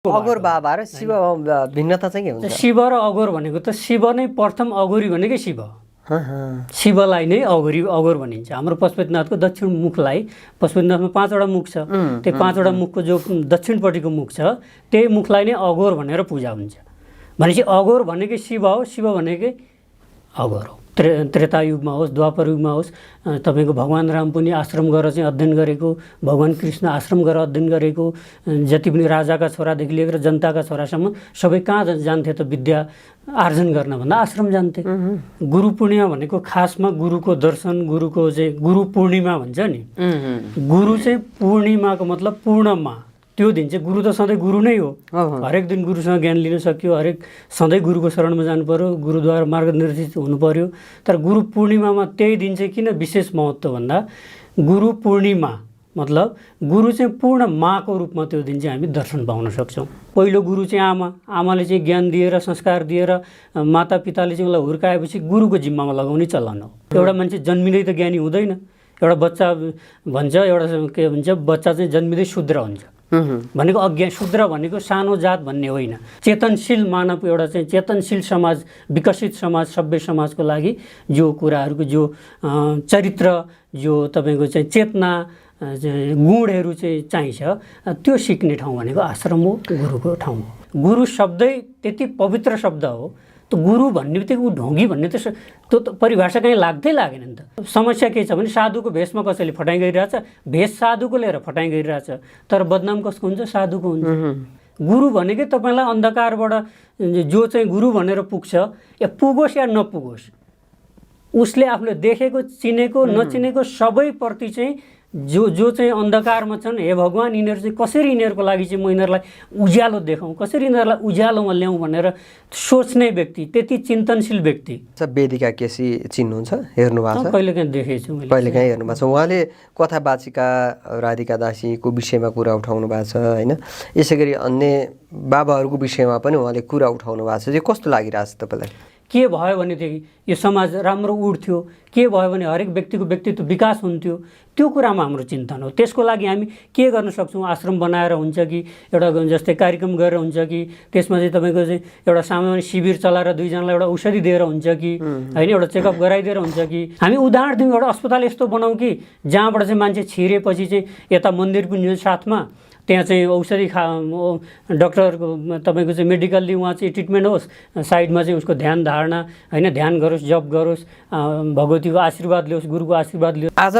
अघोर बाबा र शिव भिन्नता चाहिँ के हुन्छ? शिव र अघोर भनेको त शिव नै प्रथम अघोरी भनेकै शिव। शिवलाई नै अघोर भनिन्छ। हाम्रो पशुपतिनाथको दक्षिण मुखलाई, पशुपतिनाथमा 5वटा मुख छ, त्यो 5वटा मुखको जो दक्षिणपट्टिको मुख छ त्यही मुखलाई नै अघोर भनेर पूजा हुन्छ। भनेपछि अघोर भनेकै शिव हो, शिव भनेकै अघोर हो। त्रेतायुगमा होस्, द्वापर युगमा होस्, तपाईँको भगवान् राम पनि आश्रम गरेर चाहिँ अध्ययन गरेको, भगवान् कृष्ण आश्रम गरेर अध्ययन गरेको, जति पनि राजाका छोरादेखि लिएर जनताका छोरासम्म सबै कहाँ जान्थे त विद्या आर्जन गर्न भन्दा आश्रम जान्थे। गुरु पूर्णिमा भनेको खासमा गुरुको दर्शन, गुरुको चाहिँ गुरु पूर्णिमा भन्छ नि। गुरु चाहिँ पूर्णिमाको मतलब पूर्णमा, त्यो दिन चाहिँ गुरु त सधैँ गुरु नै हो। हरेक दिन गुरुसँग ज्ञान लिन सक्यो, हरेक सधैँ गुरुको शरणमा जानु पर्यो, गुरुद्वारा मार्गनिर्देशित हुनु पर्यो। तर गुरु पूर्णिमामा त्यही दिन चाहिँ किन विशेष महत्त्व भन्दा गुरु पूर्णिमा मतलब गुरु चाहिँ पूर्ण माको रूपमा त्यो दिन चाहिँ हामी दर्शन पाउन सक्छौँ। पहिलो गुरु चाहिँ आमा, आमाले चाहिँ ज्ञान दिएर संस्कार दिएर माता पिताले चाहिँ उसलाई हुर्काएपछि गुरुको जिम्मामा लगाउने चलन हो। एउटा मान्छे जन्मिँदै त ज्ञानी हुँदैन। एउटा बच्चा भन्छ, एउटा के भन्छ, बच्चा चाहिँ जन्मिँदै शूद्र हुन्छ भनेको अज्ञान। शूद्र भनेको सानो जात भन्ने होइन, चेतनशील मानव, एउटा चाहिँ चेतनशील समाज, विकसित समाज, सभ्य समाजको लागि जो कुराहरूको जो चरित्र, जो तपाईँको चाहिँ चेतना, गुणहरू चाहिँ चाहिन्छ, त्यो सिक्ने ठाउँ भनेको आश्रम हो, गुरुको ठाउँ हो। गुरु शब्दै त्यति पवित्र शब्द हो। त गुरु भन्ने बित्तिकै ऊ ढोंगी भन्ने त त्यो त परिभाषा कहीँ लाग्दै लागेन नि त। समस्या के छ भने साधुको भेषमा कसैले फटाइ गरिरहेछ, भेष साधुको लिएर फटाइ गरिरहेछ, तर बदनाम कसको हुन्छ? साधुको हुन्छ। गुरु भनेकै तपाईँलाई अन्धकारबाट जो चाहिँ गुरु भनेर पुग्छ, या पुगोस् या नपुगोस्, उसले आफूले देखेको, चिनेको, नचिनेको सबैप्रति चाहिँ जो चाहिँ अन्धकारमा छन्, हे भगवान् यिनीहरू चाहिँ कसरी, यिनीहरूको लागि चाहिँ म यिनीहरूलाई उज्यालो देखाउँ, कसरी यिनीहरूलाई उज्यालोमा ल्याउँ भनेर सोच्ने व्यक्ति, त्यति चिन्तनशील व्यक्ति। वेदिका केसी चिन्नुहुन्छ? हेर्नु भएको छ? कहिले काहीँ देखेको छु मैले। कहिले काहीँ हेर्नु भएको छ? उहाँले कथा वाचिका राधिका दासीको विषयमा कुरा उठाउनु भएको छ होइन? यसै गरी अन्य बाबाहरूको विषयमा पनि उहाँले कुरा उठाउनु भएको छ। चाहिँ कस्तो लागिरहेछ तपाईँलाई? के भयो भनेदेखि यो समाज राम्रो उठ्थ्यो, के भयो भने हरेक व्यक्तिको व्यक्तित्व विकास हुन्थ्यो, त्यो कुरामा हाम्रो चिन्तन हो। त्यसको लागि हामी के गर्न सक्छौँ? आश्रम बनाएर हुन्छ कि एउटा जस्तै कार्यक्रम गरेर हुन्छ कि त्यसमा चाहिँ तपाईँको चाहिँ एउटा सामान्य शिविर चलाएर दुईजनालाई एउटा औषधि दिएर हुन्छ कि होइन, एउटा चेकअप गराइदिएर हुन्छ कि हामी उदाहरण दिउँ, एउटा अस्पताल यस्तो बनाऊँ कि जहाँबाट चाहिँ मान्छे छिरेपछि चाहिँ यता मन्दिर पनि साथमा, त्यहाँ चाहिँ औषधि डक्टरको तपाईँको चाहिँ मेडिकल्ली उहाँ चाहिँ ट्रिटमेन्ट होस्, साइडमा चाहिँ उसको ध्यान धारणा होइन, ध्यान गरोस्, जप गरोस्, भगवतीको आशीर्वाद लियोस्, गुरुको आशीर्वाद लियोस्। आज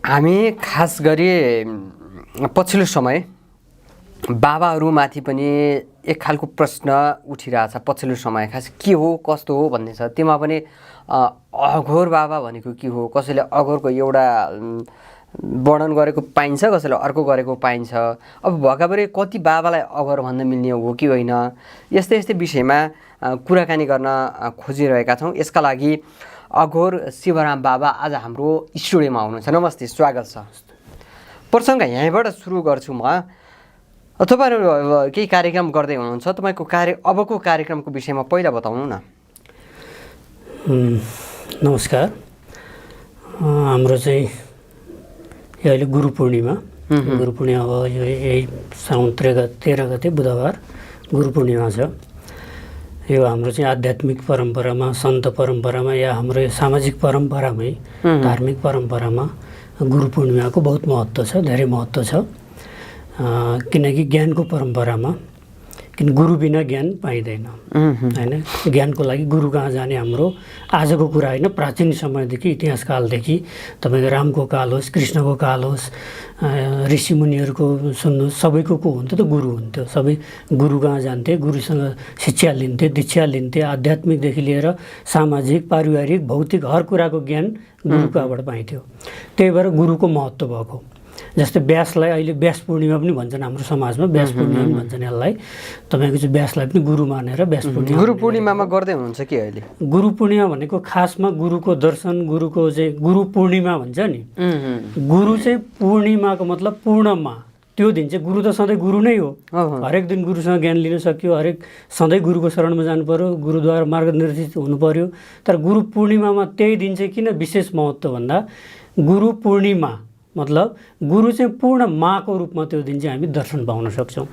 हामी खास गरी पछिल्लो समय बाबाहरूमाथि पनि एक खालको प्रश्न उठिरहेछ। पछिल्लो समय खास के हो, कस्तो हो भन्ने छ। त्यसमा पनि अघोर बाबा भनेको के हो? कसैले अघोरको एउटा वर्णन गरेको पाइन्छ, कसैले अर्को गरेको पाइन्छ। अब भर्खरै कति बाबालाई अघोर भन्न मिल्ने हो कि होइन, यस्तै यस्तै विषयमा कुराकानी गर्न खोजिरहेका छौँ। यसका लागि अघोर शिवराम बाबा आज हाम्रो स्टुडियोमा हुनुहुन्छ। नमस्ते, स्वागत छ। प्रसङ्ग यहीँबाट सुरु गर्छु म। तपाईँहरू केही कार्यक्रम गर्दै हुनुहुन्छ, तपाईँको अबको कार्यक्रमको विषयमा पहिला बताउनु न। नमस्कार। हाम्रो चाहिँ अहिले गुरु पूर्णिमा अब यही साउन 13 गते बुधबार गुरु पूर्णिमा छ। यो हाम्रो चाहिँ आध्यात्मिक परम्परामा, सन्त परम्परामा या हाम्रो सामाजिक परम्परामै, धार्मिक परम्परामा गुरु पूर्णिमाको बहुत महत्त्व छ, धेरै महत्त्व छ। किनकि ज्ञानको परम्परामा किन गुरु बिना ज्ञान पाइँदैन होइन। ज्ञानको लागि गुरु कहाँ जाने? हाम्रो आजको कुरा होइन, प्राचीन समयदेखि, इतिहास कालदेखि, तपाईँको रामको काल होस्, कृष्णको काल होस्, ऋषिमुनिहरूको सुन्नु, सबैको को हुन्थ्यो त? गुरु हुन्थ्यो। सबै गुरु कहाँ जान्थे, गुरुसँग शिक्षा लिन्थे, दीक्षा लिन्थे। आध्यात्मिकदेखि लिएर सामाजिक, पारिवारिक, भौतिक हर कुराको ज्ञान गुरुकाबाट पाइन्थ्यो। त्यही भएर गुरुको महत्त्व भएको। जस्तै व्यासलाई अहिले व्यास पूर्णिमा पनि भन्छन् हाम्रो समाजमा, व्यास पूर्णिमा पनि भन्छन् यसलाई। तपाईँको चाहिँ व्यासलाई पनि गुरु मानेर व्यास पूर्णिमा, गुरु पूर्णिमामा गर्दै हुनुहुन्छ कि अहिले? गुरु पूर्णिमा भनेको खासमा गुरुको दर्शन, गुरुको चाहिँ गुरु पूर्णिमा भन्छ नि। गुरु चाहिँ पूर्णिमाको मतलब पूर्णमा, त्यो दिन चाहिँ गुरु त सधैँ गुरु नै हो। हरेक दिन गुरुसँग ज्ञान लिन सक्यो, हरेक सधैँ गुरुको शरणमा जानु पर्यो, गुरुद्वारा मार्गनिर्देशित हुनु पर्यो। तर गुरु पूर्णिमामा त्यही दिन चाहिँ किन विशेष महत्त्व भन्दा गुरु पूर्णिमा मतलब गुरु चाहिँ पूर्ण माको रूपमा त्यो दिन चाहिँ हामी दर्शन पाउन सक्छौँ।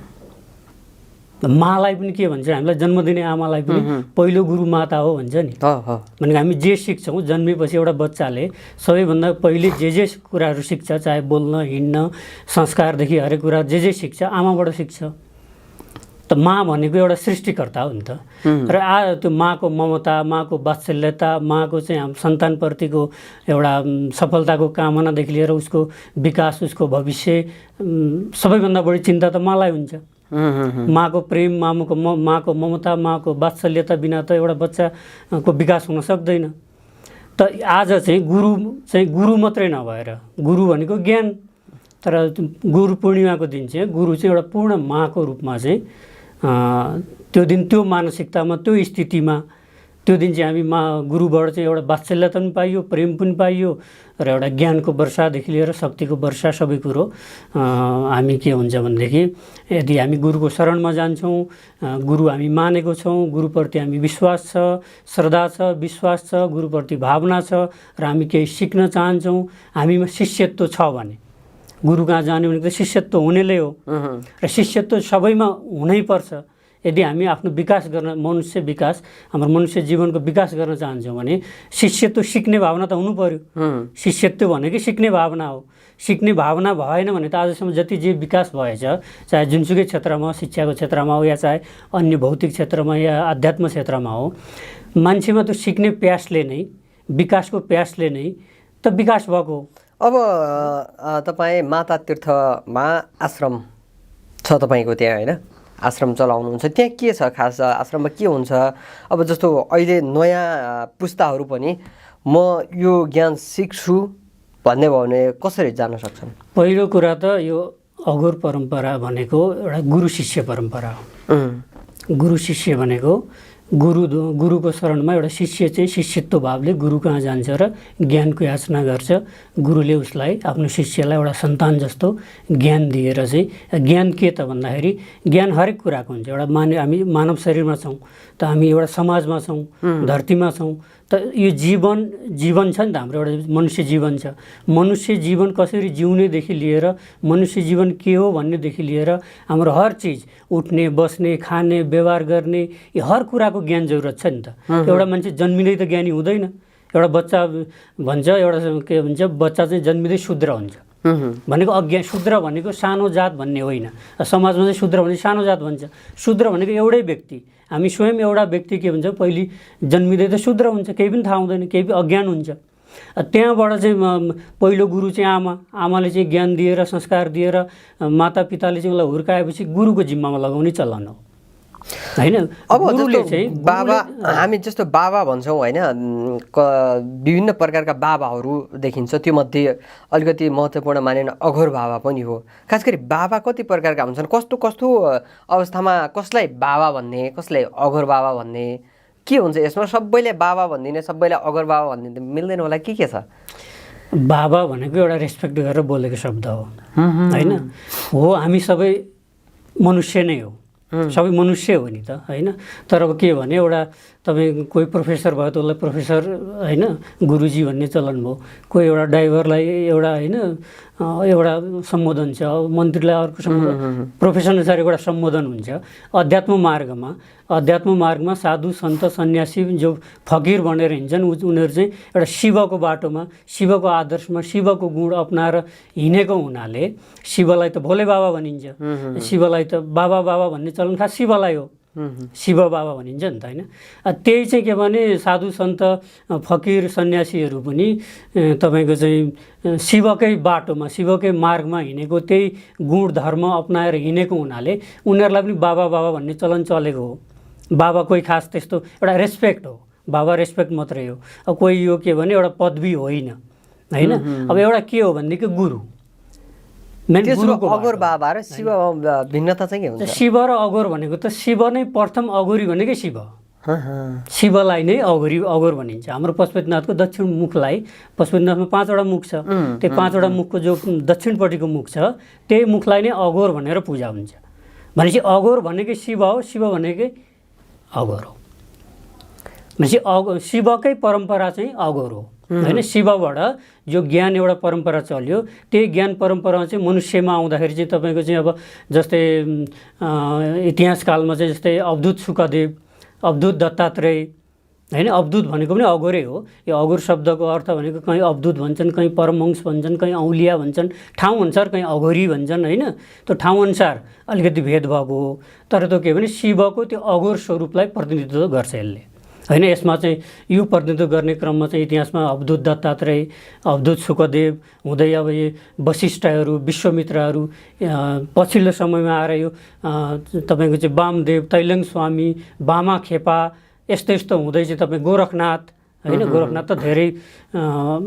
मालाई पनि के भन्छ हामीलाई जन्म दिने आमालाई पनि पहिलो गुरु माता हो भन्छ नि। भनेको हामी जे सिक्छौँ जन्मेपछि एउटा बच्चाले सबैभन्दा पहिले जे कुराहरू सिक्छ, चाहे बोल्न हिँड्न संस्कारदेखि हरेक कुरा जे सिक्छ आमाबाट सिक्छ। त माँ भनेको एउटा सृष्टिकर्ता हो नि त। र त्यो माँको ममता, माँको वात्सल्यता, माँको चाहिँ हाम्रो सन्तानप्रतिको एउटा सफलताको कामनादेखि लिएर उसको विकास, उसको भविष्य सबैभन्दा बढी चिन्ता त माँलाई हुन्छ। माँको प्रेम, माँको ममता, माँको वात्सल्यता बिना त एउटा बच्चाको विकास हुन सक्दैन। त आज चाहिँ गुरु मात्रै नभएर गुरु भनेको ज्ञान, तर गुरु पूर्णिमाको दिन चाहिँ गुरु चाहिँ एउटा पूर्ण माँको रूपमा चाहिँ त्यो दिन त्यो मानसिकतामा त्यो स्थितिमा त्यो दिन चाहिँ हामी गुरुबाट चाहिँ एउटा वात्सल्यता पनि पाइयो, प्रेम पनि पाइयो र एउटा ज्ञानको वर्षादेखि लिएर शक्तिको वर्षा सबै कुरो हामी के हुन्छ भनेदेखि यदि हामी गुरुको शरणमा जान्छौँ, गुरु हामी मानेको छौँ, गुरुप्रति हामी विश्वास छ, श्रद्धा छ, विश्वास छ, गुरुप्रति भावना छ र हामी केही सिक्न चाहन्छौँ, हामीमा शिष्यत्व छ भने गुरु कहाँ जाने भनेको त शिष्यत्व हुनेले हो र शिष्यत्व सबैमा हुनैपर्छ। यदि हामी आफ्नो विकास गर्न, मनुष्य विकास, हाम्रो मनुष्य जीवनको विकास गर्न चाहन्छौँ भने शिष्यत्व सिक्ने भावना त हुनु पर्यो। शिष्यत्व भनेकै सिक्ने भावना हो। सिक्ने भावना भएन भने त आजसम्म जति जे विकास भएछ, चाहे जुनसुकै क्षेत्रमा, शिक्षाको क्षेत्रमा हो या चाहे अन्य भौतिक क्षेत्रमा या आध्यात्म क्षेत्रमा हो, मान्छेमा त सिक्ने प्यासले नै, विकासको प्यासले नै त विकास भएको। अब तपाईँ माता तीर्थमा आश्रम छ तपाईँको त्यहाँ होइन, आश्रम चलाउनुहुन्छ, त्यहाँ के छ खास? आश्रममा के हुन्छ? अब जस्तो अहिले नयाँ पुस्ताहरू पनि म यो ज्ञान सिक्छु भन्ने भयो भने कसरी जान सक्छन्? पहिलो कुरा त यो अघोर परम्परा भनेको एउटा गुरु शिष्य परम्परा हो। गुरु शिष्य भनेको गुरुको शरणमा एउटा शिष्य चाहिँ शिष्यत्व भावले गुरु कहाँ जान्छ र ज्ञानको याचना गर्छ। गुरुले उसलाई, आफ्नो शिष्यलाई एउटा सन्तान जस्तो ज्ञान दिएर चाहिँ, ज्ञान के त भन्दाखेरि ज्ञान हरेक कुराको हुन्छ। एउटा हामी मानव शरीरमा छौँ, त हामी एउटा समाजमा छौँ, धरतीमा छौँ, त यो जीवन छ नि त हाम्रो, एउटा मनुष्य जीवन छ। मनुष्य जीवन कसरी जिउनेदेखि लिएर मनुष्य जीवन के हो भन्नेदेखि लिएर हाम्रो हर चिज, उठ्ने, बस्ने, खाने, व्यवहार गर्ने, यो हर कुराको ज्ञान जरुरत छ नि त। एउटा मान्छे जन्मिँदै त ज्ञानी हुँदैन। एउटा बच्चा भन्छ, एउटा के भन्छ, बच्चा चाहिँ जन्मिँदै शूद्र हुन्छ भनेको अज्ञान। शूद्र भनेको सानो जात भन्ने होइन, समाजमा चाहिँ शूद्र भने सानो जात भन्छ। शूद्र भनेको एउटै व्यक्ति, हामी स्वयं एउटा व्यक्ति के भन्छ, पहिले जन्मिँदै त शूद्र हुन्छ, केही पनि थाहा हुँदैन, केही पनि अज्ञान हुन्छ। त्यहाँबाट चाहिँ पहिलो गुरु चाहिँ आमाले चाहिँ ज्ञान दिएर, संस्कार दिएर, माता पिताले चाहिँ उसलाई हुर्काएपछि गुरुको जिम्मामा लगाउने चलन हो होइन। अब जस्तो बाबा, हामी जस्तो बाबा भन्छौँ होइन, विभिन्न प्रकारका बाबाहरू देखिन्छ, त्यो मध्ये अलिकति महत्त्वपूर्ण मानिने अघोर बाबा पनि हो। खास गरी बाबा कति प्रकारका हुन्छन्? कस्तो कस्तो अवस्थामा कसलाई बाबा भन्ने, कसलाई अघोर बाबा भन्ने, के हुन्छ यसमा? सबैले बाबा भनिदिने, सबैलाई अघोर बाबा भनिदिने मिल्दैन होला, के छ? बाबा भनेको एउटा रेस्पेक्ट गरेर बोलेको शब्द हो होइन। हो, हामी सबै मनुष्य नै हो, सबै मनुष्य हो नि त होइन। तर अब के भने, एउटा तपाईँ कोही प्रोफेसर भयो त उसलाई प्रोफेसर होइन, गुरुजी भन्ने चलन भयो। कोही एउटा ड्राइभरलाई एउटा होइन एउटा सम्बोधन छ, मन्त्रीलाई अर्को सम्बोधन, प्रोफेसन अनुसार एउटा सम्बोधन हुन्छ। अध्यात्म मार्गमा साधु सन्त सन्यासी जो फकिर बनेर हिँड्छन् उनीहरू चाहिँ एउटा शिवको बाटोमा, शिवको आदर्शमा, शिवको गुण अपनाएर हिँडेको हुनाले शिवलाई त भोले बाबा भनिन्छ। शिवलाई त बाबा भन्ने चलन खास शिवलाई हो, शिव बाबा भनिन्छ नि त होइन। त्यही चाहिँ के भने साधु सन्त फकिर सन्यासीहरू पनि तपाईँको चाहिँ शिवकै बाटोमा, शिवकै मार्गमा हिँडेको, त्यही गुण धर्म अपनाएर हिँडेको हुनाले उनीहरूलाई पनि बाबा भन्ने चलन चलेको हो। बाबा कोही खास त्यस्तो एउटा रेस्पेक्ट हो, बाबा रेस्पेक्ट मात्रै हो। अब कोही यो के भने एउटा पदवी होइन होइन। अब एउटा के हो भनेदेखि गुरु, अघोर बाबा र शिव भिन्नता चाहिँ के हुन्छ? शिव र अघोर भनेको त शिव नै प्रथम अघोरी भनेकै शिव, शिवलाई नै अघोर भनिन्छ। हाम्रो पशुपतिनाथको दक्षिण मुखलाई, पशुपतिनाथमा 5वटा मुख छ, त्यो 5वटा मुखको जो दक्षिणपट्टिको मुख छ त्यही मुखलाई नै अघोर भनेर पूजा हुन्छ। भनेपछि अघोर भनेकै शिव हो, शिव भनेकै अघोर हो। भनेपछि शिवकै परम्परा चाहिँ अघोर हो। होइन। शिवबाट जो ज्ञान एउटा परम्परा चल्यो त्यही ज्ञान परम्परा चाहिँ मनुष्यमा आउँदाखेरि चाहिँ तपाईँको चाहिँ अब जस्तै इतिहास कालमा चाहिँ जस्तै अवधूत शुकदेव, अवधूत दत्तात्रेय, होइन। अवधूत भनेको पनि अघोरै हो। यो अघोर शब्दको अर्थ भनेको कहीँ अवधूत भन्छन्, कहीँ परमहंस भन्छन्, कहीँ औलिया भन्छन्, ठाउँअनुसार कहीँ अघोरी भन्छन्, होइन। त्यो ठाउँअनुसार अलिकति भेद भएको हो। तर त्यो के भने शिवको त्यो अघोर स्वरूपलाई प्रतिनिधित्व गर्छ यसले, होइन। यसमा चाहिँ यो प्रतिनिधित्व गर्ने क्रममा चाहिँ इतिहासमा अवधूत दत्तात्रेय, अवधूत शुकदेव हुँदै अब यो वशिष्ठहरू, विश्वामित्रहरू, पछिल्लो समयमा आएर यो तपाईँको चाहिँ वामदेव, तैलङ स्वामी, बामा खेपा, यस्तो यस्तो हुँदै चाहिँ तपाईँ गोरखनाथ, होइन। गोरखनाथ त धेरै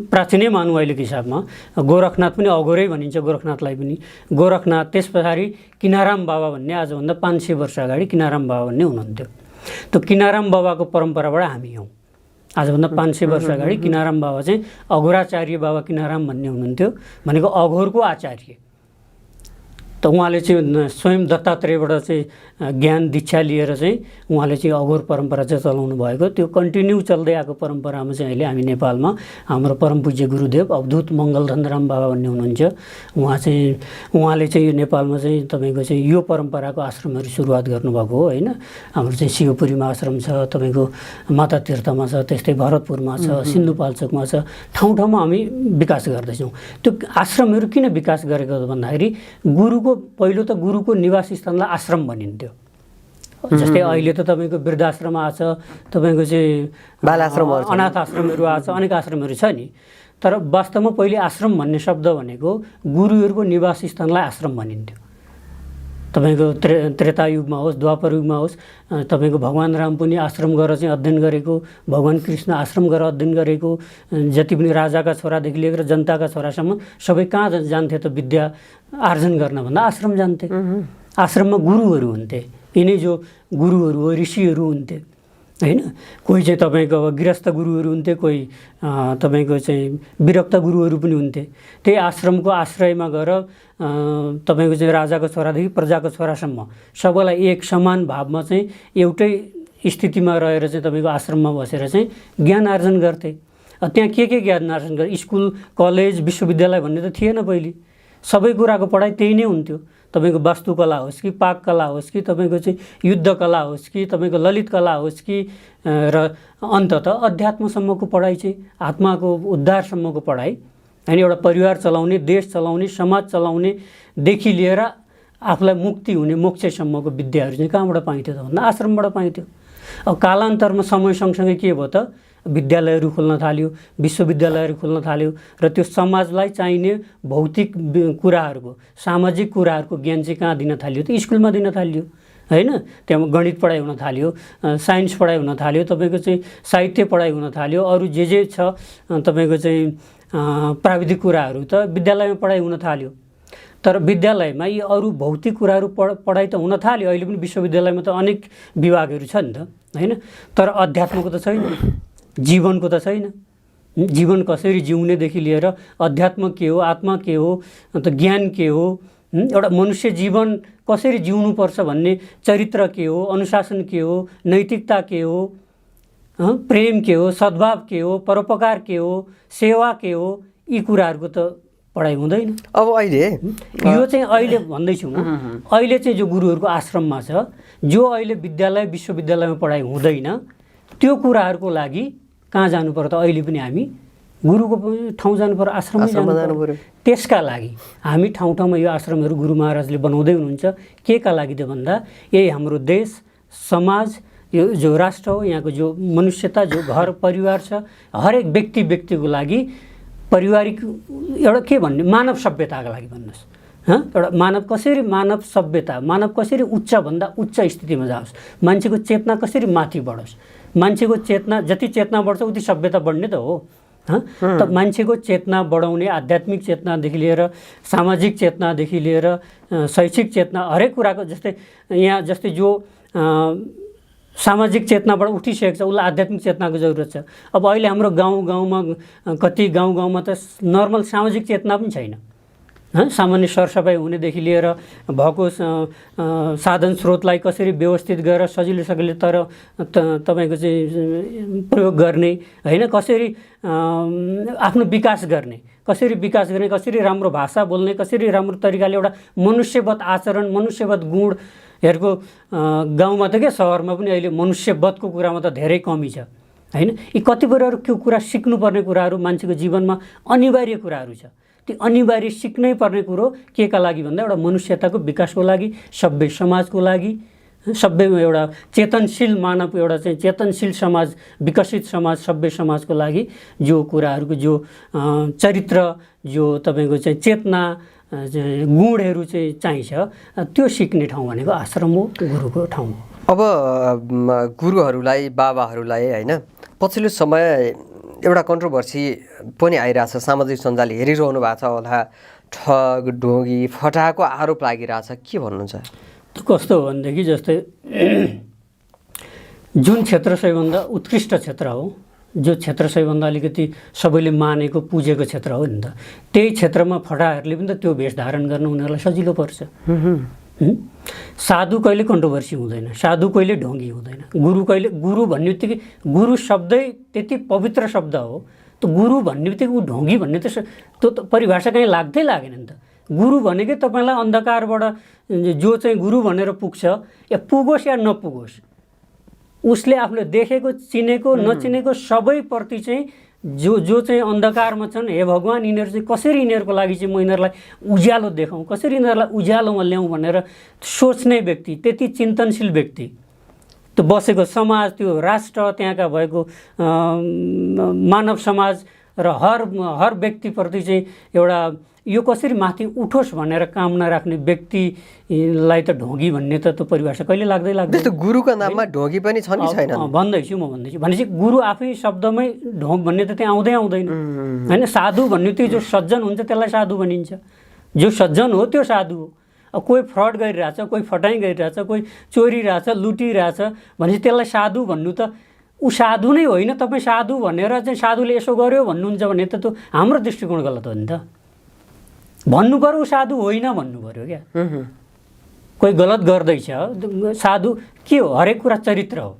प्राचीनै मानौँ अहिलेको हिसाबमा। गोरखनाथ पनि अघोरै भनिन्छ गोरखनाथलाई पनि। गोरखनाथ, त्यस पछाडि किनाराम बाबा भन्ने आजभन्दा 500 वर्ष अगाडि किनाराम बाबा भन्ने हुनुहुन्थ्यो। त्यो किनाराम बाबाको परम्पराबाट हामी हौँ। आजभन्दा 500 वर्ष अगाडि किनाराम बाबा चाहिँ अघोराचार्य बाबा किनाराम भन्ने हुनुहुन्थ्यो, भनेको अघोरको आचार्य। त उहाँले चाहिँ स्वयं दत्तात्रेयबाट चाहिँ ज्ञान दीक्षा लिएर चाहिँ उहाँले चाहिँ अघोर परम्परा चाहिँ चलाउनु भएको। त्यो कन्टिन्यू चल्दै आएको परम्परामा चाहिँ अहिले हामी नेपालमा हाम्रो परम पूज्य गुरुदेव अवधूत मङ्गलधनराम बाबा भन्ने हुनुहुन्छ। उहाँले चाहिँ यो नेपालमा चाहिँ तपाईँको चाहिँ यो परम्पराको आश्रमहरू सुरुवात गर्नुभएको हो, होइन। हाम्रो चाहिँ शिवपुरीमा आश्रम छ, तपाईँको माता तीर्थमा छ, त्यस्तै भरतपुरमा छ, सिन्धुपाल्चोकमा छ, ठाउँ ठाउँमा हामी विकास गर्दैछौँ। त्यो आश्रमहरू किन विकास गरेको भन्दाखेरि पहिलो त गुरुको निवास स्थानलाई आश्रम भनिन्थ्यो। जस्तै अहिले त तपाईँको वृद्धाश्रम आछ, तपाईँको चाहिँ बालाश्रमहरू, अनाथ आश्रमहरू आछ, अनेक आश्रमहरू छ नि। तर वास्तवमा पहिले आश्रम भन्ने शब्द भनेको गुरुहरूको निवास स्थानलाई आश्रम भनिन्थ्यो। तपाईँको त्रेतायुगमा होस्, द्वापर युगमा होस्, तपाईँको भगवान् राम पनि आश्रम गएर चाहिँ अध्ययन गरेको, भगवान् कृष्ण आश्रम गएर अध्ययन गरेको, जति पनि राजाका छोरादेखि लिएर जनताका छोरासम्म सबै कहाँ जान्थे त विद्या आर्जन गर्न भन्दा आश्रम जान्थे। आश्रममा गुरुहरू हुन्थे, यिनै जो गुरुहरू हो, ऋषिहरू हुन्थे, होइन। कोही चाहिँ तपाईँको अब गृहस्थ गुरुहरू हुन्थे, कोही तपाईँको चाहिँ विरक्त गुरुहरू पनि हुन्थे। त्यही आश्रमको आश्रयमा गएर तपाईँको चाहिँ राजाको छोरादेखि प्रजाको छोरासम्म सबैलाई एक समान भावमा चाहिँ एउटै स्थितिमा रहेर चाहिँ तपाईँको आश्रममा बसेर चाहिँ ज्ञान आर्जन गर्थे। त्यहाँ के ज्ञान आर्जन गरे? स्कुल, कलेज, विश्वविद्यालय भन्ने त थिएन पहिले। सबै कुराको पढाइ त्यही नै हुन्थ्यो। तपाईँको वास्तुकला होस् कि पाककला होस् कि तपाईँको चाहिँ युद्धकला होस् कि तपाईँको ललित कला होस् कि र अन्ततः अध्यात्मसम्मको पढाइ चाहिँ आत्माको उद्धारसम्मको पढाइ, होइन। एउटा परिवार चलाउने, देश चलाउने, समाज चलाउनेदेखि लिएर आफूलाई मुक्ति हुने मोक्षसम्मको विद्याहरू चाहिँ कहाँबाट पाइन्थ्यो त भन्दा आश्रमबाट पाइन्थ्यो। अब कालान्तरमा समय सँगसँगै के भयो त विद्यालयहरू खोल्न थाल्यो, विश्वविद्यालयहरू खोल्न थाल्यो र त्यो समाजलाई चाहिने भौतिक कुराहरूको, सामाजिक कुराहरूको ज्ञान चाहिँ कहाँ दिन थाल्यो त स्कुलमा दिन थाल्यो, होइन। त्यहाँ गणित पढाइ हुन थाल्यो, साइन्स पढाइ हुन थाल्यो, तपाईँको चाहिँ साहित्य पढाइ हुन थाल्यो, अरू जे छ तपाईँको चाहिँ प्राविधिक कुराहरू त विद्यालयमा पढाइ हुन थाल्यो। तर विद्यालयमा यी अरू भौतिक कुराहरू पढाइ त हुन थाल्यो। अहिले पनि विश्वविद्यालयमा त अनेक विभागहरू छ नि त, होइन। तर अध्यात्मको त छैन, जीवनको त छैन। जीवन कसरी जिउनेदेखि लिएर अध्यात्म के हो, आत्मा के हो, अन्त ज्ञान के हो, एउटा मनुष्य जीवन कसरी जिउनुपर्छ भन्ने चरित्र के हो, अनुशासन के हो, नैतिकता के हो, प्रेम के हो, सद्भाव के हो, परोपकार के हो, सेवा के हो, यी कुराहरूको त पढाइ हुँदैन। अब अहिले यो चाहिँ अहिले भन्दैछु म, अहिले चाहिँ जो गुरुहरूको आश्रममा छ, जो अहिले विद्यालय विश्वविद्यालयमा पढाइ हुँदैन, त्यो कुराहरूको लागि कहाँ जानु पर्यो त? अहिले पनि हामी गुरुको ठाउँ जानु पर्यो, आश्रममा जानु पर्यो। त्यसका लागि हामी ठाउँ ठाउँमा यो आश्रमहरू गुरु महाराजले बनाउँदै हुनुहुन्छ। के का लागि त भन्दा यही हाम्रो देश, समाज, यो जो राष्ट्र हो, यहाँको जो मनुष्यता, जो घर परिवार छ, हरेक व्यक्तिको लागि पारिवारिक एउटा के भन्ने मानव सभ्यताको लागि भन्नुहोस्, एउटा मानव सभ्यता, मानव कसरी उच्चभन्दा उच्च स्थितिमा जाओस्, मान्छेको चेतना कसरी माथि बढोस्। मान्छेको चेतना जति चेतना बढ्छ उति सभ्यता बढ्ने त हो। त मान्छेको चेतना बढाउने, आध्यात्मिक चेतनादेखि लिएर सामाजिक चेतनादेखि लिएर शैक्षिक चेतना, हरेक कुराको जस्तै यहाँ जस्तै जो सामाजिक चेतनाबाट उठिसकेको छ उसलाई आध्यात्मिक चेतनाको जरुरत छ। अब अहिले हाम्रो गाउँमा कति गाउँमा त नर्मल सामाजिक चेतना पनि छैन, सामान्य सरसफाइ हुनेदेखि लिएर भएको साधन स्रोतलाई कसरी व्यवस्थित गरेर सजिलो तर तपाईँको चाहिँ प्रयोग गर्ने होइन, कसरी आफ्नो विकास गर्ने, कसरी राम्रो भाषा बोल्ने, कसरी राम्रो तरिकाले एउटा मनुष्यवत आचरण, मनुष्यवत गुणहरूको गाउँमा त के सहरमा पनि अहिले मनुष्यवतको कुरामा त धेरै कमी छ होइन। यी कतिपयहरू त्यो कुरा सिक्नुपर्ने कुराहरू मान्छेको जीवनमा अनिवार्य कुराहरू छ। त्यो अनिवार्य सिक्नै पर्ने कुरो के का लागि भन्दा एउटा मनुष्यताको विकासको लागि, सभ्य समाजको लागि, सभ्य एउटा चेतनशील मानव, एउटा चाहिँ चेतनशील समाज, विकसित समाज, सभ्य समाजको लागि जो कुराहरूको जो चरित्र, जो तपाईँको चाहिँ चेतना, गुणहरू चाहिँ चाहिन्छ, त्यो सिक्ने ठाउँ भनेको आश्रम हो, गुरुको ठाउँ हो। अब गुरुहरूलाई, बाबाहरूलाई होइन, पछिल्लो समय एउटा कन्ट्रोभर्सी पनि आइरहेछ, सामाजिक सञ्जाल हेरिरहनु भएको छ होला, ठग, ढोगी, फटाको आरोप लागिरहेछ, के भन्नुहुन्छ? कस्तो हो भनेदेखि जस्तै जुन क्षेत्र सबैभन्दा उत्कृष्ट क्षेत्र हो, जो क्षेत्र सबैभन्दा अलिकति सबैले मानेको पुजेको क्षेत्र हो नि त, त्यही क्षेत्रमा फटाहरूले पनि त त्यो भेष धारण गर्न उनीहरूलाई सजिलो पर्छ। साधु कहिले कन्ट्रोभर्सी हुँदैन, साधु कहिले ढोंगी हुँदैन, गुरु भन्ने बित्तिकै, गुरु शब्दै त्यति पवित्र शब्द हो, त गुरु भन्ने बित्तिकै ऊ ढोंगी भन्ने त त्यो परिभाषा कहीँ लाग्दै लागेन नि त। गुरु भनेकै तपाईँलाई अन्धकारबाट जो चाहिँ गुरु भनेर पुग्छ, या पुगोस् या नपुगोस्, उसले आफूले देखेको, चिनेको, नचिनेको सबैप्रति चाहिँ जो चाहिँ अन्धकारमा छन्, हे भगवान् यिनीहरू चाहिँ कसरी, यिनीहरूको लागि चाहिँ म यिनीहरूलाई उज्यालो देखाउँ, कसरी यिनीहरूलाई उज्यालोमा ल्याउँ भनेर सोच्ने व्यक्ति, त्यति चिन्तनशील व्यक्ति, त्यो बसेको समाज, त्यो राष्ट्र, त्यहाँका भएको मानव समाज र हर व्यक्तिप्रति चाहिँ एउटा यो कसरी माथि उठोस् भनेर कामना राख्ने व्यक्तिलाई त ढोंगी भन्ने त त्यो परिभाषा कहिले लाग्दैन। त्यस्तो गुरुको नाममा ढोंगी पनि छन् कि छैन भन्दैछु भनेपछि गुरु आफै शब्दमै ढोंग भन्ने त त्यहाँ आउँदैन होइन। साधु भन्ने त्यो जो सज्जन हुन्छ त्यसलाई साधु भनिन्छ, जो सज्जन हो त्यो साधु हो। अब कोही फ्रड गरिरहेछ, कोही फटाइ गरिरहेछ, कोही चोरिरहेछ, लुटिरहेछ भनेपछि त्यसलाई साधु भन्नु त ऊ साधु नै होइन। तपाईँ साधु भनेर चाहिँ साधुले यसो गर्यो भन्नुहुन्छ भने त त्यो हाम्रो दृष्टिकोण गलत हो नि त। भन्नु पर्यो साधु होइन भन्नु पर्यो क्या। कोही गलत गर्दैछ, साधु के हो? हरेक कुरा चरित्र हो।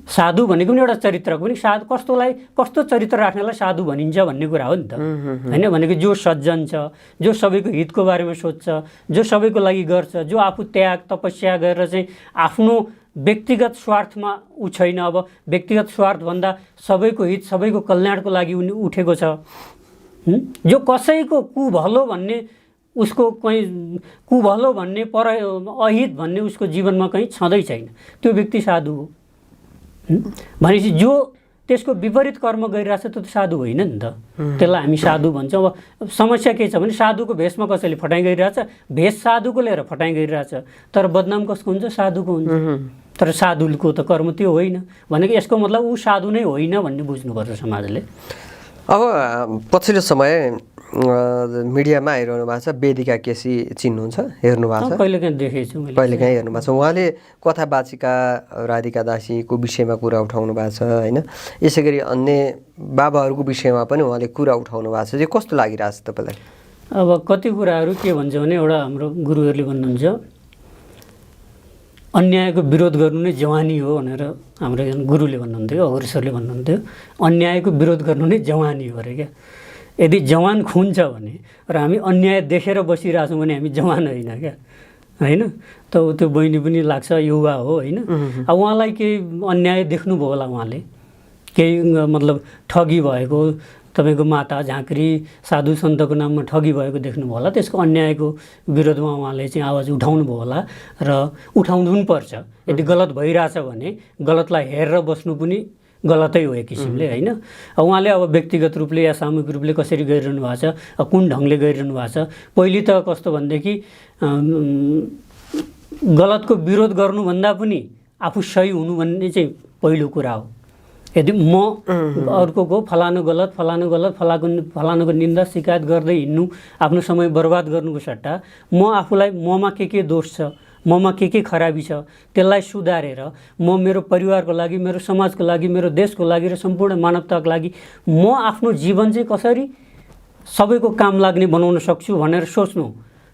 साधु भनेको पनि एउटा चरित्रको पनि, साधु कस्तो चरित्र राख्नेलाई साधु भनिन्छ भन्ने कुरा हो नि त होइन। भनेको जो सज्जन छ, जो सबैको हितको बारेमा सोच्छ, जो सबैको लागि गर्छ, जो आफू त्याग तपस्या गरेर चाहिँ आफ्नो व्यक्तिगत स्वार्थमा ऊ छैन। अब व्यक्तिगत स्वार्थभन्दा सबैको हित, सबैको कल्याणको लागि उनी उठेको छ। जो कसैको कुभलो भन्ने, उसको कहीँ कुभलो भन्ने, पर अहित भन्ने उसको जीवनमा कहीँ छँदै छैन, त्यो व्यक्ति साधु हो। भनेपछि जो त्यसको विपरीत कर्म गरिरहेछ त्यो त साधु होइन नि त। त्यसलाई हामी साधु भन्छौँ। अब समस्या के छ भने साधुको भेषमा कसैले फटाइ गरिरहेछ, भेष साधुको लिएर फटाइ गरिरहेछ, तर बदनाम कसको हुन्छ? साधुको हुन्छ। तर साधुको त कर्म त्यो होइन भनेको यसको मतलब ऊ साधु नै होइन भन्ने बुझ्नुपर्छ समाजले। अब पछिल्लो समय मिडियामा आइरहनु भएको छ, वेदिका केसी चिन्नुहुन्छ, हेर्नु भएको छ? कहिलेकाहीँ देखेको छु मैले, कहिलेकाहीँ हेर्नु भएको छ। उहाँले कथावाचिका राधिका दासीको विषयमा कुरा उठाउनु भएको छ होइन। यसै गरी अन्य बाबाहरूको विषयमा पनि उहाँले कुरा उठाउनु भएको छ। चाहिँ कस्तो लागिरहेछ तपाईँलाई? अब कति कुराहरू के भन्छ भने, एउटा हाम्रो गुरुहरूले भन्नुहुन्छ अन्यायको विरोध गर्नु नै जवानी हो भनेर हाम्रो गुरुले भन्नुहुन्थ्यो, अग्रेसरले भन्नुहुन्थ्यो। अन्यायको विरोध गर्नु नै जवानी हो अरे क्या। यदि जवान खुन छ भने र हामी अन्याय देखेर बसिरहेछौँ भने हामी जवान होइन क्या होइन। त त्यो बहिनी पनि लाग्छ युवा हो होइन। अब उहाँलाई केही अन्याय देख्नुभयो होला, उहाँले केही मतलब ठगी भएको, तपाईँको माता झाँक्री साधु सन्तको नाममा ठगी भएको देख्नुभयो होला। त्यसको अन्यायको विरोधमा उहाँले चाहिँ आवाज उठाउनु भयो होला र उठाउनु पनि पर्छ। यदि गलत भइरहेछ भने गलतलाई हेरेर बस्नु पनि गलतै हो एक किसिमले होइन। उहाँले अब व्यक्तिगत रूपले या सामूहिक रूपले कसरी गरिरहनु भएको छ, कुन ढङ्गले गरिरहनु भएको छ। पहिले त कस्तो भनेदेखि गलतको विरोध गर्नुभन्दा पनि आफू सही हुनु भन्ने चाहिँ पहिलो कुरा हो। यदि म अर्कोको फलानु गलत फलानुको निन्दा शिकायत गर्दै हिँड्नु, आफ्नो समय बर्बाद गर्नुको सट्टा म आफूलाई ममा के दोष छ, ममा के खराबी छ, त्यसलाई सुधारेर म मेरो परिवारको लागि, मेरो समाजको लागि, मेरो देशको लागि र सम्पूर्ण मानवताको लागि म आफ्नो जीवन चाहिँ कसरी सबैको काम लाग्ने बनाउन सक्छु भनेर सोच्नु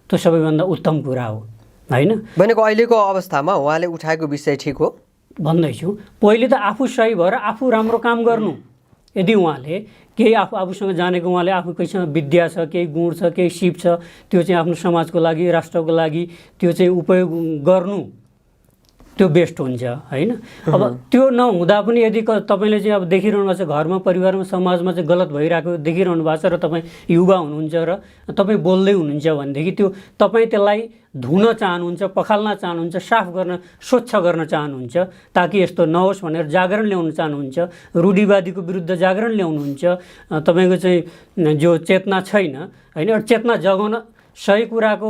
त्यो सबैभन्दा उत्तम कुरा हो होइन। भनेको अहिलेको अवस्थामा उहाँले उठाएको विषय ठिक हो भन्दैछु। पहिले त आफू सही भएर आफू राम्रो काम गर्नु। यदि उहाँले केही आफूसँग जानेको, उहाँले आफू कैसँग विद्या छ, केही गुण छ, केही सिप छ, त्यो चाहिँ आफ्नो समाजको लागि, राष्ट्रको लागि त्यो चाहिँ उपयोग गर्नु, त्यो बेस्ट हुन्छ होइन। अब त्यो नहुँदा पनि यदि तपाईँले चाहिँ अब देखिरहनु भएको छ घरमा, परिवारमा, समाजमा चाहिँ गलत भइरहेको देखिरहनु भएको छ र तपाईँ युवा हुनुहुन्छ र तपाईँ बोल्दै हुनुहुन्छ भनेदेखि त्यो तपाईँ त्यसलाई धुन चाहनुहुन्छ, पखाल्न चाहनुहुन्छ, साफ गर्न, स्वच्छ गर्न चाहनुहुन्छ ताकि यस्तो नहोस् भनेर जागरण ल्याउन चाहनुहुन्छ, रूढिवादीको विरुद्ध जागरण ल्याउनुहुन्छ। तपाईँको चाहिँ जो चेतना छैन होइन, एउटा चेतना जगाउन, सही कुराको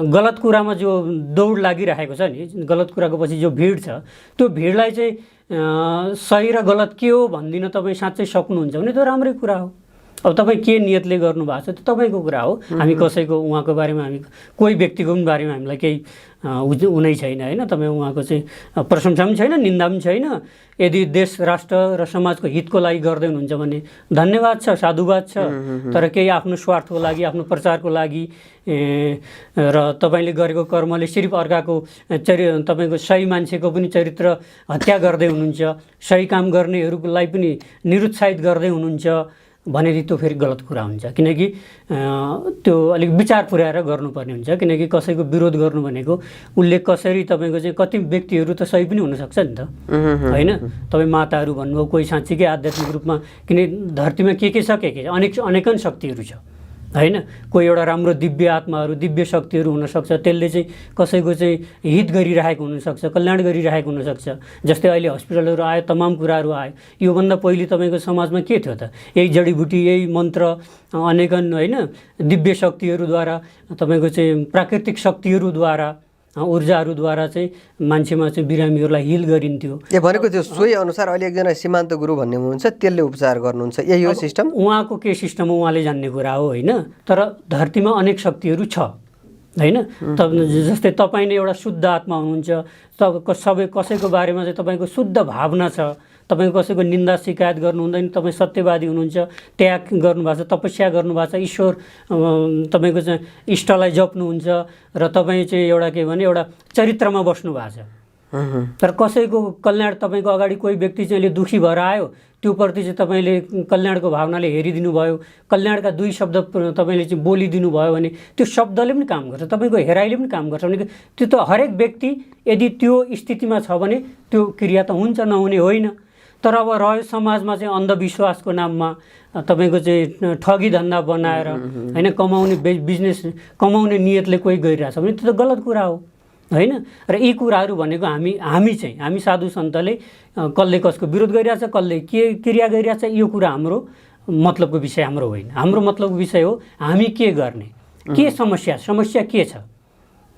गलत कुरामा जो दौड लागिरहेको छ नि, गलत कुराको पछि जो भिड छ, त्यो भिडलाई चाहिँ सही र गलत के हो भनिदिन तपाईँ साँच्चै सक्नुहुन्छ भने त्यो राम्रै कुरा हो। अब तपाईँ के नियतले गर्नुभएको छ त्यो तपाईँको कुरा हो। हामी कसैको उहाँको बारेमा, हामी कोही व्यक्तिको पनि बारेमा हामीलाई केही उनै छैन होइन। तपाईँ उहाँको चाहिँ प्रशंसा पनि छैन, निन्दा पनि छैन। यदि देश, राष्ट्र र समाजको हितको लागि गर्दै हुनुहुन्छ भने धन्यवाद छ, साधुवाद छ। तर केही आफ्नो स्वार्थको लागि, आफ्नो प्रचारको लागि र तपाईँले गरेको कर्मले सिर्फ अर्काको तपाईँको सही मान्छेको पनि चरित्र हत्या गर्दै हुनुहुन्छ, सही काम गर्नेहरूलाई पनि निरुत्साहित गर्दै हुनुहुन्छ भनेदेखि त्यो फेरि गलत कुरा हुन्छ। किनकि त्यो अलिक विचार पुर्याएर गर्नुपर्ने हुन्छ। किनकि कसैको विरोध गर्नु भनेको उसले कसरी, तपाईँको चाहिँ कति व्यक्तिहरू त सही पनि हुनसक्छ नि त होइन। तपाईँ माताहरू भन्नुभयो, कोही साँच्चीकै आध्यात्मिक रूपमा, किन धरतीमा के छ, अनेकन शक्तिहरू छ होइन। कोही एउटा राम्रो दिव्य आत्माहरू, दिव्य शक्तिहरू हुनसक्छ, त्यसले चाहिँ कसैको चाहिँ हित गरिरहेको हुनसक्छ, कल्याण गरिरहेको हुनसक्छ। जस्तै अहिले हस्पिटलहरू आयो, तमाम कुराहरू आयो। योभन्दा पहिले तपाईँको समाजमा के थियो त? यही जडीबुटी, यही मन्त्र, अनेकन होइन दिव्य शक्तिहरूद्वारा, तपाईँको चाहिँ प्राकृतिक शक्तिहरूद्वारा, ऊर्जाहरूद्वारा चाहिँ मान्छेमा चाहिँ बिरामीहरूलाई हिल गरिन्थ्यो। भनेको त्यो सोही अनुसार अहिले एकजना सीमान्त गुरु भन्ने हुनुहुन्छ, त्यसले उपचार गर्नुहुन्छ, यही हो सिस्टम। उहाँको के सिस्टम हो उहाँले जान्ने कुरा हो होइन। तर धरतीमा अनेक शक्तिहरू छ होइन। जस्तै तपाईँ नै एउटा शुद्ध आत्मा हुनुहुन्छ, सबै कसैको बारेमा चाहिँ तपाईँको शुद्ध भावना छ, तपाईँ कसैको निन्दा शिकायत गर्नु हुँदैन, तपाईँ सत्यवादी हुनुहुन्छ, त्याग गर्नुभएको छ, तपस्या गर्नुभएको छ, ईश्वर तपाईँको चाहिँ इष्टलाई जप्नुहुन्छ र तपाईँ चाहिँ एउटा के भने एउटा चरित्रमा बस्नु भएको छ। तर कसैको कल्याण, तपाईँको अगाडि कोही व्यक्ति चाहिँ अहिले दुःखी भएर आयो, त्योप्रति चाहिँ तपाईँले कल्याणको भावनाले हेरिदिनु भयो, कल्याणका दुई शब्द तपाईँले चाहिँ बोलिदिनु भयो भने त्यो शब्दले पनि काम गर्छ, तपाईँको हेराइले पनि काम गर्छ। भने त्यो त हरेक व्यक्ति यदि त्यो स्थितिमा छ भने त्यो क्रिया त हुन्छ, नहुने होइन। तर अब रह्यो समाजमा चाहिँ अन्धविश्वासको नाममा तपाईँको चाहिँ ठगी धन्दा बनाएर होइन, कमाउने बिजनेस कमाउने नियतले कोही गइरहेछ भने त्यो त गलत कुरा हो होइन। र यी कुराहरू भनेको हामी साधु सन्तले कसले कसको विरोध गरिरहेछ, कसले के क्रिया गरिरहेछ, यो कुरा हाम्रो मतलबको विषय हाम्रो होइन। हाम्रो मतलबको विषय हो हामी के गर्ने, के समस्या के छ,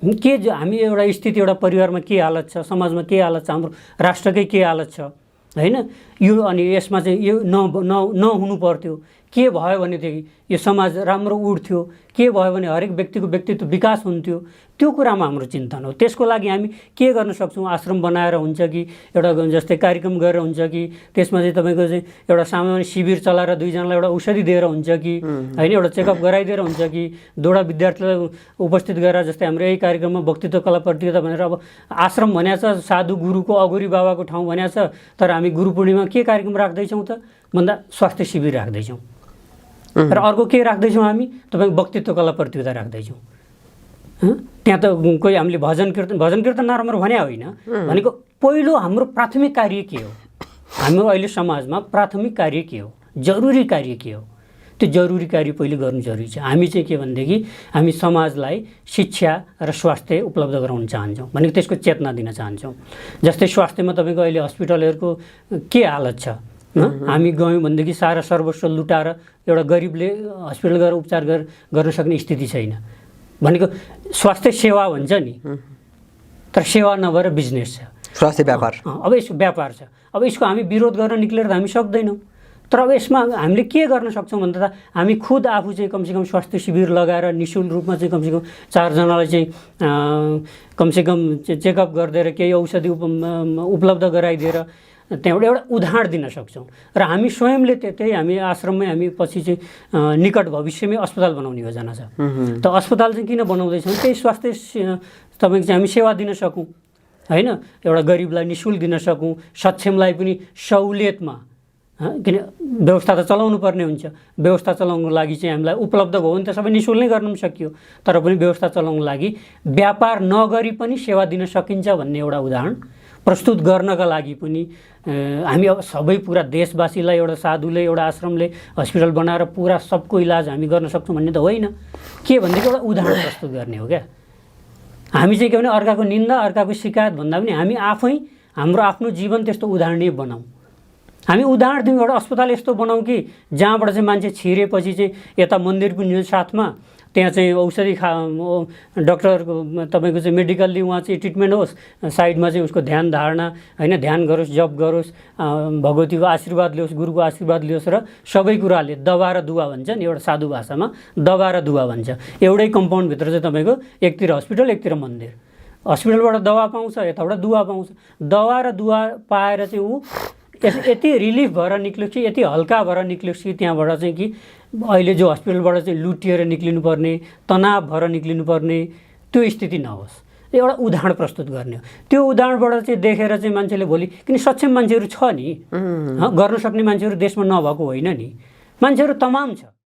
के हामी एउटा स्थिति, एउटा परिवारमा के हालत छ, समाजमा के हालत छ, हाम्रो राष्ट्रकै के हालत छ होइन। यो अनि यसमा चाहिँ यो नहुनु पर्थ्यो। के भयो भनेदेखि यो समाज राम्रो उठ्थ्यो, के भयो भने हरेक व्यक्तिको व्यक्तित्व विकास हुन्थ्यो, त्यो कुरामा हाम्रो चिन्तन हो। त्यसको लागि हामी के गर्न सक्छौँ? आश्रम बनाएर हुन्छ कि एउटा जस्तै कार्यक्रम गरेर हुन्छ कि त्यसमा चाहिँ तपाईँको चाहिँ एउटा सामान्य शिविर चलाएर दुईजनालाई एउटा औषधि दिएर हुन्छ कि होइन, एउटा चेकअप गराइदिएर हुन्छ कि दोवटा विद्यार्थीलाई उपस्थित गरेर, जस्तै हाम्रो यही कार्यक्रममा वक्तित्व कला प्रतियोगिता भनेर अब आश्रम भनेको छ, साधु गुरुको अघोरी बाबाको ठाउँ भनेको छ, तर हामी गुरु पूर्णिमा के कार्यक्रम राख्दैछौँ त भन्दा स्वास्थ्य शिविर राख्दैछौँ। र अर्को के राख्दैछौँ हामी? तपाईँको वक्तित्व कला प्रतियोगिता राख्दैछौँ। त्यहाँ त कोही हामीले भजन कीर्तन नराम्रो भने होइन, भनेको पहिलो हाम्रो प्राथमिक कार्य के हो? हाम्रो अहिले समाजमा प्राथमिक कार्य के हो, जरुरी कार्य के हो? त्यो जरुरी कार्य पहिले गर्नु जरुरी छ। हामी चाहिँ के भनेदेखि हामी समाजलाई शिक्षा र स्वास्थ्य उपलब्ध गराउन चाहन्छौँ, भनेको त्यसको चेतना दिन चाहन्छौँ। जस्तै स्वास्थ्यमा तपाईँको अहिले हस्पिटलहरूको के हालत छ? हामी गयौँ भनेदेखि सारा सर्वस्व लुटाएर एउटा गरिबले हस्पिटल गएर उपचार गर्न सक्ने स्थिति छैन। भनेको स्वास्थ्य सेवा भन्छ नि, तर सेवा नभएर बिजनेस छ, स्वास्थ्य व्यापार। अब यसको व्यापार छ। अब यसको हामी विरोध गर्न निक्लेर त हामी सक्दैनौँ। तर अब यसमा हामीले के गर्न सक्छौँ भन्दा त हामी खुद आफू चाहिँ कमसेकम स्वास्थ्य शिविर लगाएर निःशुल्क रूपमा चाहिँ कमसेकम 4 जनालाई चाहिँ कमसेकम चेकअप गरिदिएर केही औषधि उपलब्ध गराइदिएर त्यहाँबाट एउटा उदाहरण दिन सक्छौँ र हामी स्वयंले त्यही हामी आश्रममै हामी पछि चाहिँ निकट भविष्यमै अस्पताल बनाउने योजना छ। त अस्पताल चाहिँ किन बनाउँदैछौँ, त्यही स्वास्थ्य तपाईँको चाहिँ हामी सेवा दिन सकौँ होइन, एउटा गरिबलाई निःशुल्क दिन सकौँ, सक्षमलाई पनि सहुलियतमा, किन व्यवस्था त चलाउनु पर्ने हुन्छ, व्यवस्था चलाउनुको लागि चाहिँ हामीलाई उपलब्ध भयो भने त सबै निःशुल्क नै गर्न सकियो, तर पनि व्यवस्था चलाउनुको लागि व्यापार नगरी पनि सेवा दिन सकिन्छ भन्ने एउटा उदाहरण प्रस्तुत गर्नका लागि पनि हामी अब सबै पुरा देशवासीलाई एउटा साधुले एउटा आश्रमले हस्पिटल बनाएर पुरा सबको इलाज हामी गर्न सक्छौँ भन्ने त होइन। के भनेदेखि एउटा उदाहरण प्रस्तुत गर्ने हो क्या। हामी चाहिँ के भने अर्काको निन्दा अर्काको शिकायत भन्दा पनि हामी आफै हाम्रो आफ्नो जीवन त्यस्तो उदाहरणीय बनाऊँ। हामी उदाहरण दिउँ, एउटा अस्पताल यस्तो बनाऊँ कि जहाँबाट चाहिँ मान्छे छिरेपछि चाहिँ यता मन्दिर पनि साथमा, त्यहाँ चाहिँ औषधि डक्टरको तपाईँको चाहिँ मेडिकल्ली उहाँ चाहिँ ट्रिटमेन्ट होस्, साइडमा चाहिँ उसको ध्यान धारणा होइन, ध्यान गरोस्, जप गरोस्, भगवतीको आशीर्वाद लियोस्, गुरुको आशीर्वाद लियोस् र सबै कुराले दवा र दुवा भन्छ नि, एउटा साधु भाषामा दवा र दुवा भन्छ। एउटै कम्पाउन्डभित्र चाहिँ तपाईँको एकतिर हस्पिटल एकतिर मन्दिर, हस्पिटलबाट दवा पाउँछ यताबाट दुवा पाउँछ। दवा र दुवा पाएर चाहिँ ऊ यति रिलिफ भएर निक्लियोस् कि यति हल्का भएर निक्लियोस् कि त्यहाँबाट चाहिँ कि अहिले जो हस्पिटलबाट चाहिँ लुटिएर निक्लिनु पर्ने, तनाव भएर निक्लिनु पर्ने त्यो स्थिति नहोस्। एउटा उदाहरण प्रस्तुत गर्ने हो। त्यो उदाहरणबाट चाहिँ देखेर चाहिँ मान्छेले भोलि, किन सक्षम मान्छेहरू छ नि, गर्न सक्ने मान्छेहरू देशमा नभएको होइन नि, मान्छेहरू तमाम छ।